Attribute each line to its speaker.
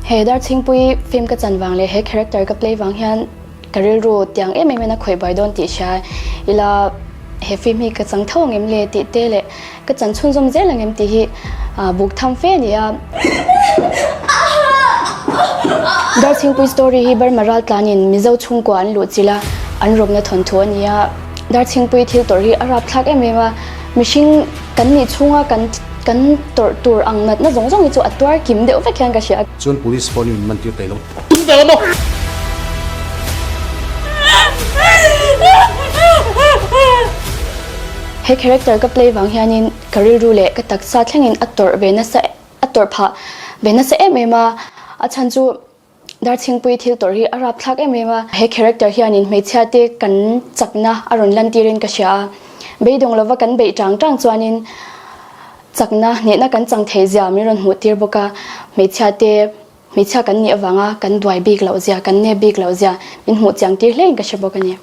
Speaker 1: He Darchhingpui film ka chan vang leh he character ka play vang hian ka rilru tiang em em in a khawih buai dawn tih hria ila he film hi ka chang tho ang em le tih te leh ka chan chhunzawm zel ang em tih hi buk tham fe a ni a. Darchhingpui story hi Burma raltlanin Mizo chhungkua an luh chilh a, an rawpna thawnthu a ni a. Darchhingpui thil tawrh hi a rapthlak em em a, mihring kan nih chhunga kan kan tawrh tur ang natna zawng zawng hi chu a tuar kim deuh vek hian ka hria.
Speaker 2: Chuan police phone in min man tir thei lo tum vel a maw?
Speaker 1: He character ka play vang hianin ka rilru leh ka taksa thlengin a tawrh ve nasa a tawrh phah ve nasa em em a, a chhan chu Darchhingpui thil tawrh hi a rapthlak em em a, he character hianin hmeichhia te kan chakna a rawn lantirin ka hria a, beidawng lova kan beih tang tang chuanin chakna hnehna kan chang theih zia min rawn hmuh tir bawk a, hmeichhia te hmeichhia kan nih avanga kan duai bik loh zia, kan nep bik loh zia min hmuh chiang tir hlein ka hre bawk a ni.